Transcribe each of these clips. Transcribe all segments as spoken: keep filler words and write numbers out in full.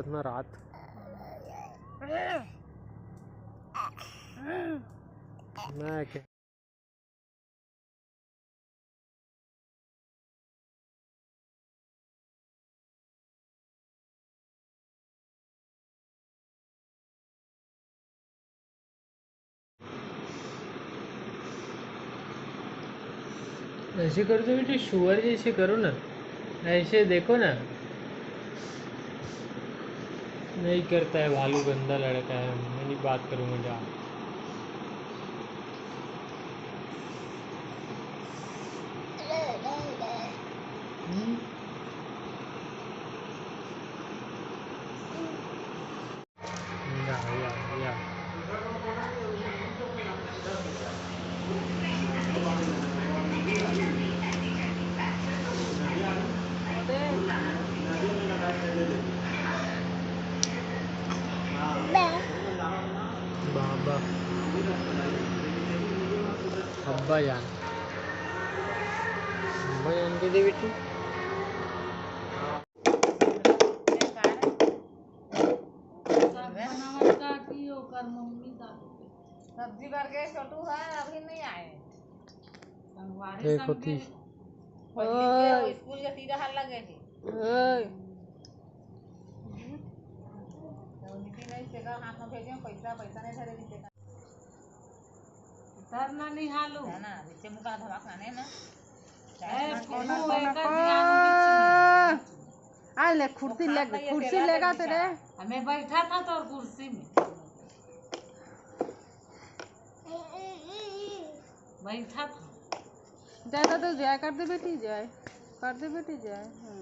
ना रात। मैं क्या ऐसे कर दो बेटे, सुअर जैसे करो ना, ऐसे देखो ना। नहीं करता है भालू, गंदा लड़का है, मैं नहीं बात करूँगा, जा। हम्म। या, या, या। बाबा। अब्बा जान। अब्बा जान के दे बेटी। सब बनावत का कि ओकर मम्मी दारू पी। सब्जी बर गए छोटू है, अभी नहीं आए। संगवारी एक संग होती। के पढ़ लिख के ओए। स्कूल के सीधा हाल लगे ही। ओए। तो नीति नहीं सेगा हाथ में भेजे पैसा, पैसा नहीं धरे नीचे का। उतर ना निहालू। है ना, नीचे मुका धमाक खाने ना। ए, कोना, फुलू, कोना, एकर कोना। ध्यान बीच में। आ ले, कुर्सी वो ले, खात नहीं है, कुर्सी तेला लेगा के तेरे। बिचारा। हमें बैठा था तो कुर्सी में। बैठा था। जय दादा, जय कर दे बेटी, जय कर दे बेटी, जय। हाँ,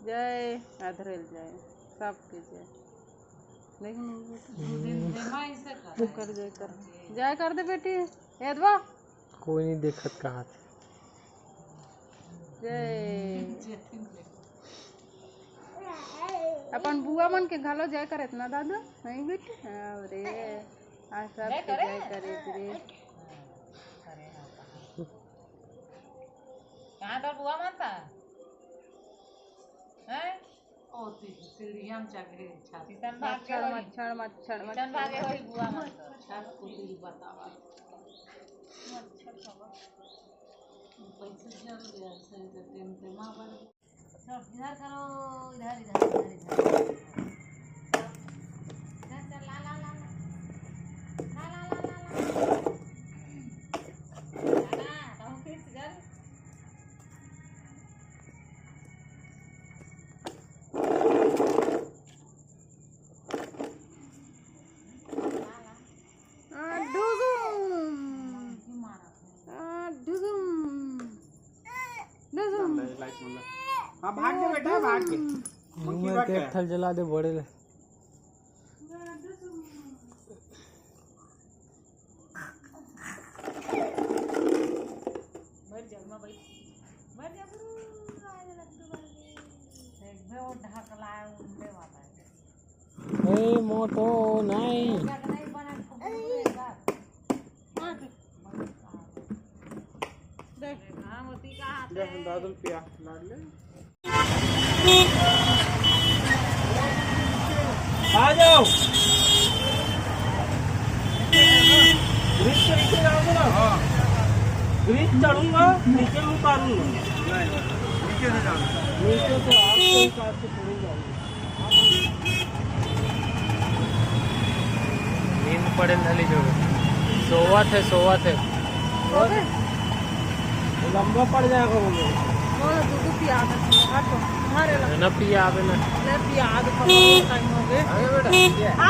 जय। जय, अधरेल जय, सबके जय। देख नहीं बेटी। दू दिन से माँ इसे कर तू कर, जय कर। जय कर दे बेटी। एदवा। कोई नहीं देखत कहाँ से। जय। अपन बुआ मन के घलो जय करत ना दादा, नहीं बेटी? हाँ रे, आज सब जय के करे? जय करे रे। हाँ, करे हाँ, कहाँ? कहाँ तोर बुआ मन था? हैं? ओती सीढ़िया में चढ़े छत। किशन भाग के मच्छर, होई। मच्छर, मच्छर, किशन मच्छर। भागे होई बुआ मन तो। छत कुटिल बतावा। मच्छर खबर। पैसे जल गया से तो टेम टेमा बन। चल, इधर करो, इधर, इधर, इधर, इधर। इधर चल, ला, ला, ला, ला। ला, ला, ला, ला, ला। ला, ला, कहूँ खींच, चल। आ, ढुगुम। आ, ढुगुम। ढुगुम। हाँ, भाग के बेटा, भाग के। मुंह में के एक ठल जला दे बड़े ले। मर जा, माँ भाई। मर जा, गुरु, आ जा, लड्डू बन गए। देख बे, वो ढकलाए, उनमें वाला है। ए, मोटो नहीं। जग नहीं बना, फुकू एक बार। हाँ, देख। देख। हाँ, मोती का हाथ देख, है। दादुल पिया, लाड ले। आ जाओ। ब्रिज के नीचे जाओगे ना? हाँ। ब्रिज चढ़ूंगा, नीचे उतारूंगा। नहीं, नहीं, नीचे से जाओ। नीचे से आपके हिसाब से चढ़ूंगा। नींद पड़े न धली जो। सोवत है, सोवत है। सोवत है। लंबा पड़ जाएगा वो लोग। वो दूध पिया दे, हट, हट। है ना, पिया आवे ना। ले, पिया दे, कब टाइम हो गए। आप